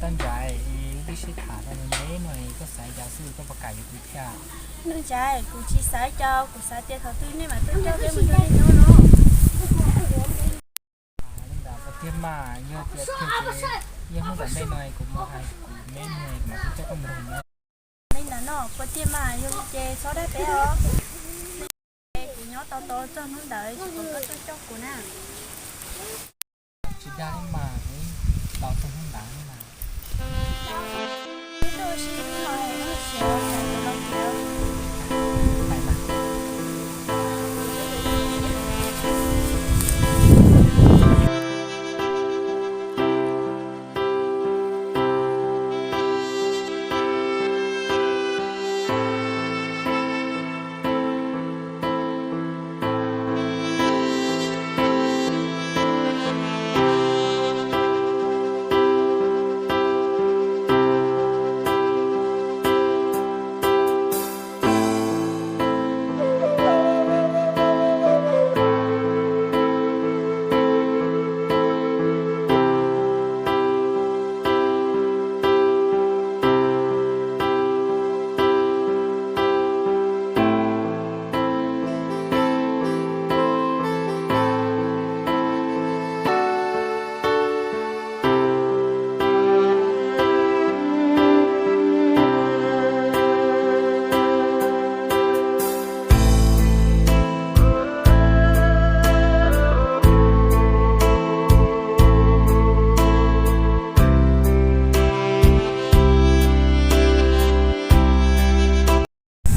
Tag ntsais, wb twb sib tham tau me me no, koj xav cas xwb koj puas kam yuav kuv thiab? Tag ntsais, kuv tsis xav cas, kuv xav tias thaum twg nej mam tuaj coj peb mus nrog nej nyob no. Li ntawd puas tiag mas, yog tias tiag ces yog hnub tom ntej no kuv mus hais kuv me nus kuv mam tuaj coj koj mus nrog nyob. Li ntawd no puas tiag mas, yog li ces txhob dag peb os. Kuv nyob tau tau txog hnub ntawd tsis pom koj tuaj coj kuv na. Tsis dag li mas, tos txog hnub ntawd mas.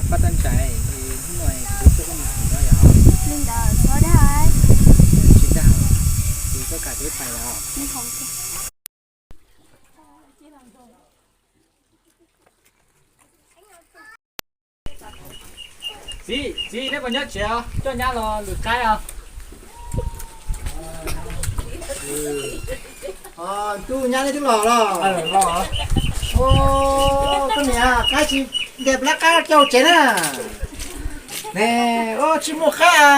Paj Tag Ntsais, hnub no kuv tuaj coj koj mus tim no yom? Li ntawd txhob dag. Tsis dag, ces koj kam ces pais os. Txiv, txiv, neb puas nyob tsev os? Coj nyab los lwm qaib os. Ntuj, nyab neb twb los los? Koj niam, qaib tsis ntes plab qab coj tsev na. Ne, tsis muaj qaib a.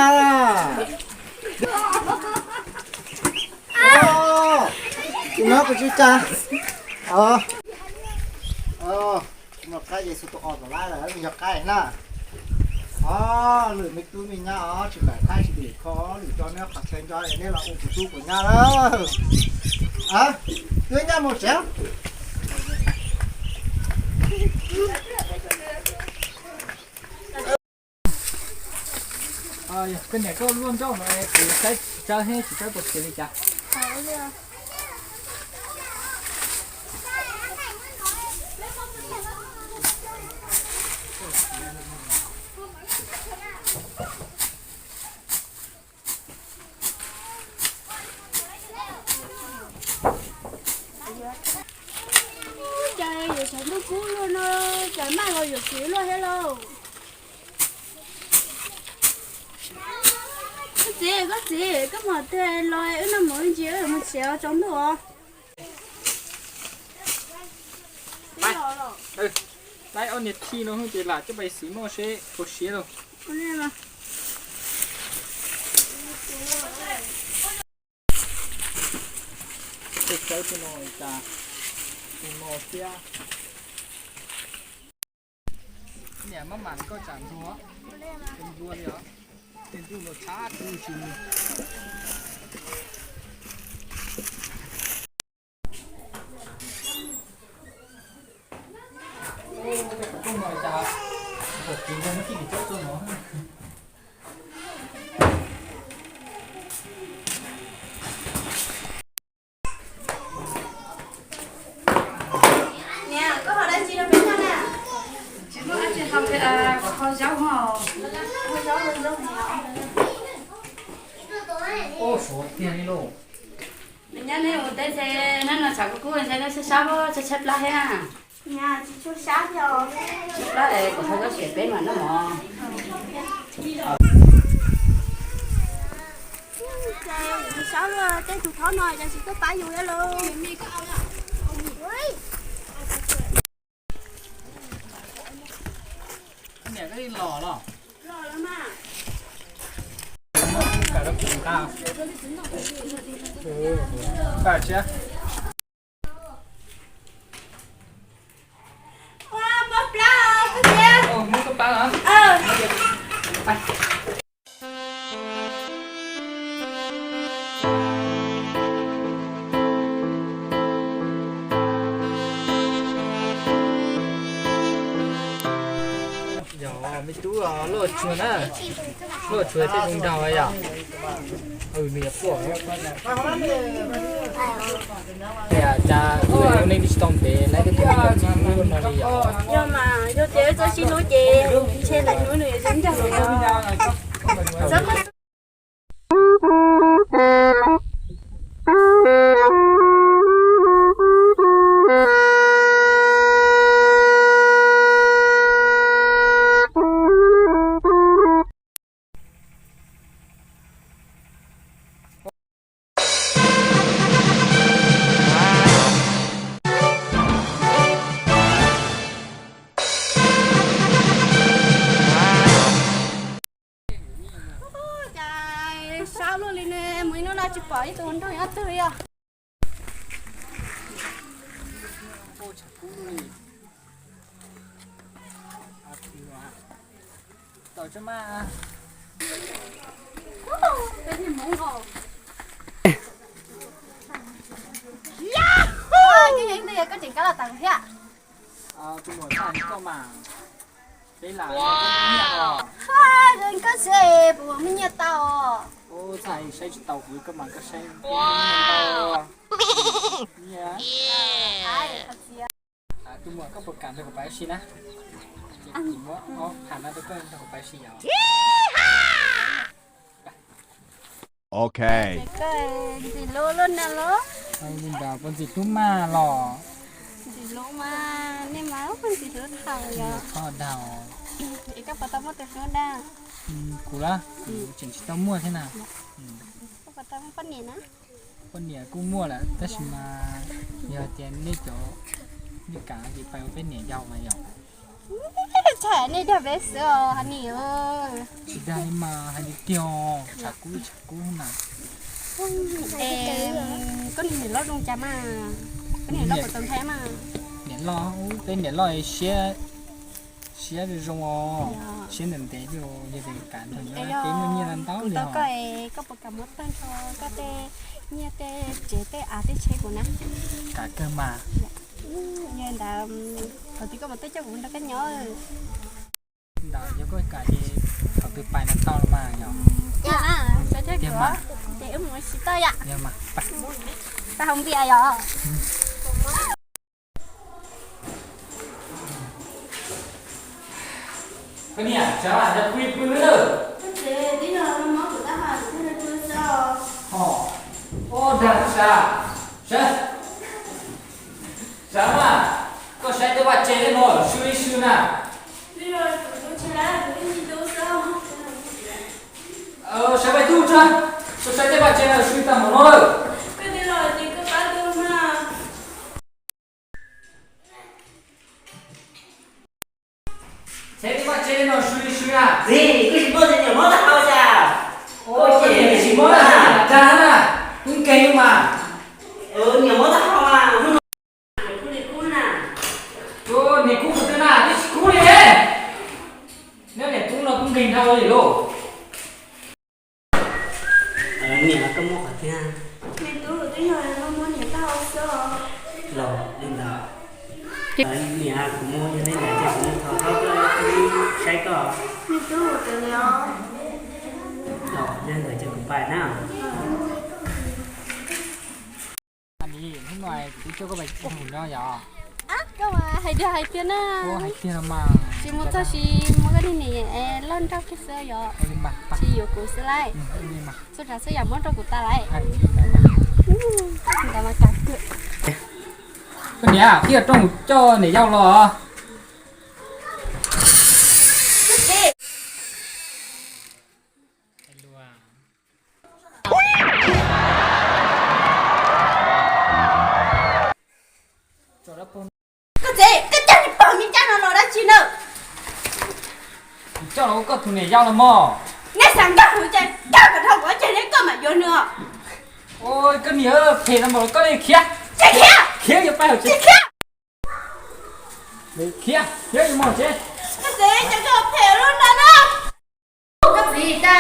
Tus no kuv tsis cas. Tsis muaj qaib ces xu tus os tom lab lawm, yog qaib na. Os, lwm me tub me nyab os, tsis lam thaij tsis dim kho, lwm cov neb qhov chaw nco neb los ua kuv tub kuv nyab lawm. Twb nyab mus tsev. Koj niam, koj luaj nrauj no kuv saib tsis tsawg thiab, tsis paub puas khiav li cas. Cas yuav tshav ntuj kub luaj no, cas maj los yuav khiav luaj thiab lauj. Koj txiv, koj txiv, koj mam tig los wb noj mov ntsis, wb yuav mus tsev tsaus ntuj os. Laib ob niag thij no ces lam coj pais xwb noj seb puas siab lauj. Tej tsawb tej no cas tus no thiab. Niam, maj mam koj tsam ntuag, ntuag li os, tej ntuj no tshab tshub tsis mus. Niam, koj haus dab tsi rau peb noj na? Tsis muaj dab tsi haus, kuv haus zaub os. Haus zaub, haus zaub. Ub, suav tiag li lauj. Nyob neb ua teb ntshe neb no tshav kub kub ntshe neb sab sab tshaib tshaib plab thiab. Nyab, tsis tshua sab thiab os. Tshaib plab es kuv haus zaub siav peb mam noj mov. Ces yus sab luaj tej tus thob no cas tsis tuaj pab yus thiab lauj. Niam, koj los los? Los los mas. Kam rau kuv nqa. Kam tsis. Yog me tub loj tshua na, loj tshua thiaj zoo nraug yom. Nws yog poj. Cas ua nej tsis tau ntev lawv thiaj tau txiv hlub no li yom? Yog mas, yog tias txoj sib hlub ces ntshe lwm hnub nws yuav zoo nraug li no. Cas sab luaj li ne, mus ib hnub no tsis pom ib tug nraug nyob twg li os. Koj tseem kab los tawm thiab. Tus muam, txhaj hais koj mas, peb lam nyiaj os. Koj xav puas muaj nyiaj tau? Txhaj hais saib tsis taus kuv, koj mas koj saib nyiaj tau. Tus muam, koj puas kam nrog kuv pais ua si na? Ces kuv muab ob phav no rau koj nrog kuv pais ua si yom. Ok. Koj ntxim hlub lub na los? Li ntawd puas ntxim hlub mas los? Ntxim hlub mas, nej mas puas ntxim hlub dhau yom. Koj dhau. Es koj puas tau muaj tus hlub dab? Kuv los? Kuv tseem tsis tau muaj thiab na. Koj puas tau muaj poj niam na? Poj niam kuj muaj lawm tab sis mas yog tias nej cov, nej kam ces pais ua peb niam yau mas yom. Txhaj nej dag peb xwb os honey. Tsis dag li mas, hais tiag tiag, tshav kub tshav kub na. Koj niam loj zoo cas mas? Koj niam loj puas tau nqaij mas? Niam loj, peb niam loj siab, siab zoo zoo os, siab ntev ntev li, yog tias kam nrog nyob peb muaj nyiaj ntau li os. Koj puas kam muab tag nrho koj tej nyiaj tej tsev tej av tej tsheb kuv na? Kam kawg mas. Yog ntawd thaum twg koj puas tuaj coj kuv nrog koj nyob? Ntawd yog koj kam ces thaum twg pais no tau los mas yom. Tiag mas, ces wb mus ua si tau yom. Yog mas, pais hau npias yom. Koj niam, tsav mas, yog pw pw lawm. Ho, o, dag sav, sav, sav mas, koj saib tej vaj tse tej no sw ib sw na. Sav pais tub tsa, koj saib tej vaj tse no sw tag npaum no lawm. Saib tej vaj tse no sw ib sw na. Koj tsis muab tag hau cas? Koj tsis muab tag hau na, kub nkeeg mas. Niam muab tag hau mas. Niam kub kuv twb na, twb tsis kub li ne. Neb niam kub no kub nkeeg dhau li lauj. Niam, koj muab qhov twg? Me tub, twb yog koj muab niam tag hau xwb os. Los li ntawd. Niam, kuv muab yog li ntawd ces kuv muab thov koj, koj saib koj. Me tub, txawm li os. Los yog li ntawd ces kuv pais na. Hnub no kuv twb coj koj pais ua mus nyob yom. Koj mas hais tiag hais tiag na. Hais tiag los mas. Tsis mus txog tsis muab koj niag niam loj nrauj kiag xwb yom. Tsis yuav kuv xwb lauj. Txhua tsav txhua yam muab rau kuv tas lawm. Ntawd mas kav kawg. Koj niam, twb yog rooj kuv coj niam yau los. Koj txiv, koj coj niag pog me cab no los dab tsi na? Kuv coj los ua koj tus niam yau los mog. Nej xav nkauj heev ces nkauj kom dhau kuv ces neb koj mam yuav nws os. Ua koj niam phem no mas los koj li khiav. Tsis khiav. Khiav yuav pais hauv tsev. Tsis khiav. Khiav, khiav yuav mus tsev. Koj txiv, cov koj phem lub no na. Txiv, cas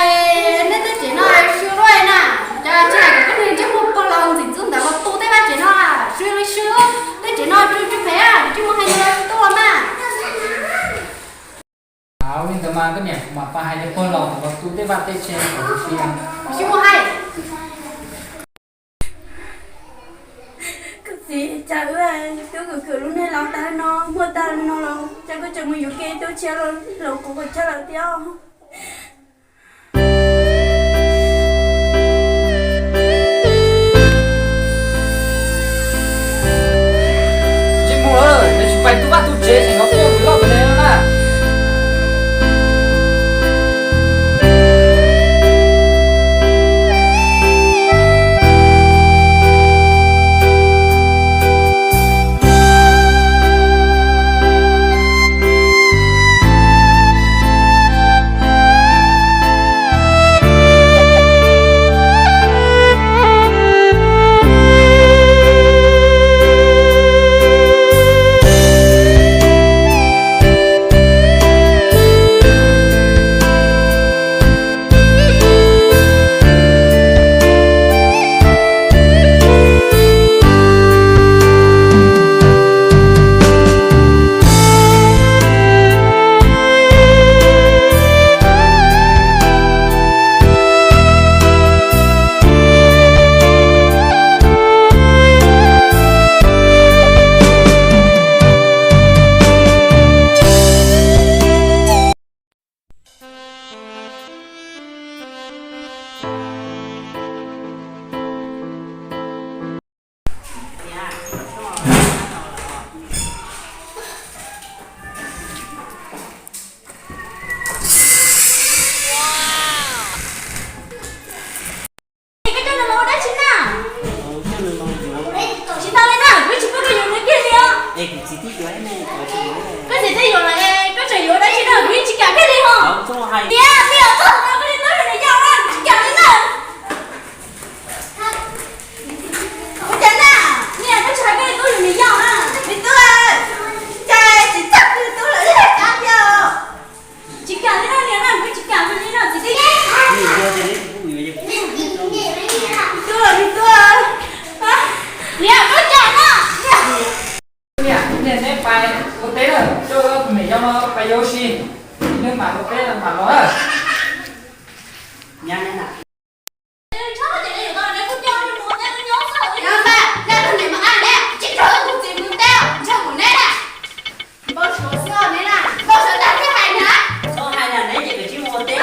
nej tej tsev no sw luaj na? Cas tsis hais kom koj niag ntsej muag pog laus ntxim ntxub ntawd los tu tej vaj tsev no, sw li sw, tej tsev no tsw tsw phem, tsis muaj hais yus tu los mas. Ua li ntawd mas koj niam, kuv mam pab hais niag pog laus ntawd los tu tej vaj tej tsev kom ua si. Tsis muaj hais. Koj txiv, cas wb twb khwv khwv lub neej los tag no, muaj tag no los cas koj tseem mus yuav kiag ib tug tshiab los kuv qhov chaw lawm thiab. Tsis mus lawm, nws tsis pais tu vaj tu tsev, tseem nrog pog tus loj tus me no na. Koj coj nws los ua dab tsi na? Tsis tau li na, kuv tsis pub koj yuav nws kiag li os. Koj txiv twb yuav lawm, koj tseem yuav dab tsi na, kuv yeej tsis kam kiag li os. Niam, niam, txog no koj li tub yug niam yau na, tsis kam li na. Ua cas na, niam, koj tsis hais koj li tub yug niam yau na? Me tub, cas tsis txawj koj li tub lawm, cas tiag. Tsis kam li no niam na, kuv tsis kam koj li no txiv twb. Niam, koj cas na. Niam, niam, neb pais ua teb lawm, coj tus niam yau no pais yuav ua si, neb mam ua teb mam los na. Npau suav xwb neb na, npau suav tag thiaj hais na. Txhob hais na, neb ces koj tsis mus ua teb.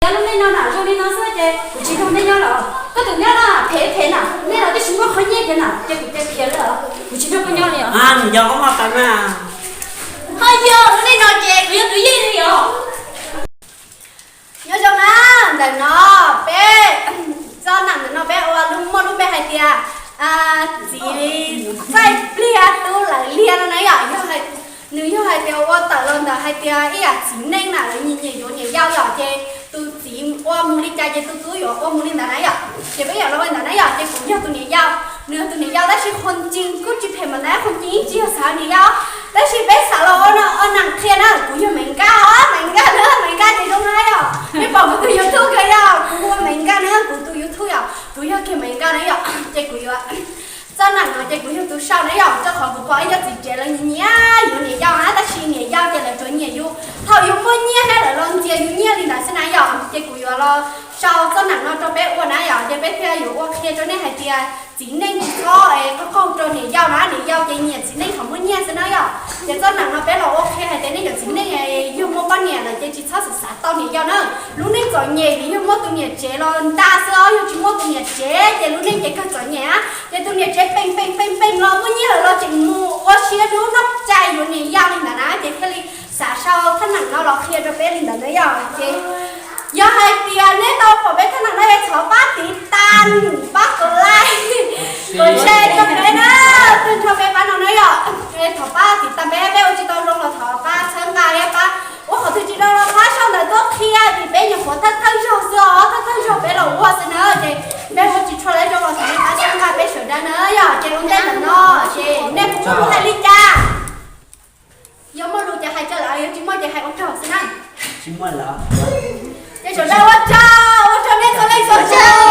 Yog lub neej no na zoo li no xwb ces kuv tsis nrog nej nyob lawm. Koj tus nyab na phem phem na, nej los twb tsis muaj qhov nyiaj kiag na, ces kuv cia khiav lawm, kuv tsis nrog koj nyob li os. Nws yog koj moj tau na. Ho yog lub neej no ces kuv yog tus yeej li os. Nyob zoo na, ntawm no peb txoj nam ntawm no peb ua muaj lub npe hais tias txiv txaij pliag tub lawv liag no na yom. Nws yog hais tias ua tawm los ntawm hais tias ib yam txiv neej na, lawv nyiam nyiam yuav niam yau yom, ces tus txiv ua mus li cas ces tus tub yuav ua mus li ntawd na yom. Ces peb yam los ua ntawd na yom, ces kuv yog tus niam yau, nws yog tus niam yau tab sis qhov tseeb kuj tsis phem mas ntawd, qhov tseeb tsis yog xav niam yau, tab sis peb xav los ua nam qhia na, kuv yog Maiv Nkaj os, Maiv Nkaj na, Maiv Nkaj ces zoo na yom, nej pom kuv tus YouTube kawg yom, kuv hu ua Maiv Nkaj na, kuv tus YouTube yom, kuv yog kiag Maiv Nkaj na yom, ces kuv yuav txoj nam no ces kuv yog tus sau na yom, rau qhov kuv pom ib co txiv tsev lawv nyiam nyiam yuav niam yau na, tab sis niam yau ces lawv tsuas nyiam yus thaum yus muaj nyiaj thiab lawv los ntxias yus nyiaj li ntawd xwb na yom, ces kuv yuav los sau txoj nam no rau peb ua na yom, ces peb thiaj yuav ua qhia rau nej hais tias Txiv neej tsis txhob es qaug qaug rau niam yau na, niam yau ces nyiam txiv neej thaum muaj nyiaj xwb na yom. Ces txoj neej no peb los ua qhia hais tias nej cov txiv neej yog muaj poj niam lawm ces tsis txhob xav xav tau niam yau na. Lub neej txom nyem vim yog muaj tus niam tsev los ntag xwb os, yog tsis muaj tus niam tsev ces lub neej ces kawg txom nyem na. Ces tus niam tsev peem peem peem peem los muaj nyiaj lawm los tseem mus ua siab dub noj cai yuav niam yau li ntawd na, ces thiaj li xav sau thaj neej no los qhia rau peb li ntawd na yom. Ces yog hais tias nej tau pom peb thaj neej no es thov pab tiv tas, pab kom like, kom share rau peb na, tag nrho peb pab no na yom. Thov pab tiv tas peb, peb ua tsis tau zoo los thov pab txhawb nqa thiab pab ua qhov twg tsis zoo los pab sau ntawv tuaj qhia, vim peb nyuam qhuav thawj thawj zaug xwb os, thawj thawj zaug peb los ua xwb na, ces peb ua tsis tshua zoo los thov nej pab txhawb nqa peb sawv daws na yom. Ces ua ntej ntawm no ces nej puas muaj lus hais li cas? Yog muaj lus ces hais tso lawm, yog tsis muaj ces hais ua tsaug xwb na. Ces sawv daws ua tsaug, ua tsaug nej txhua leej txhua tus.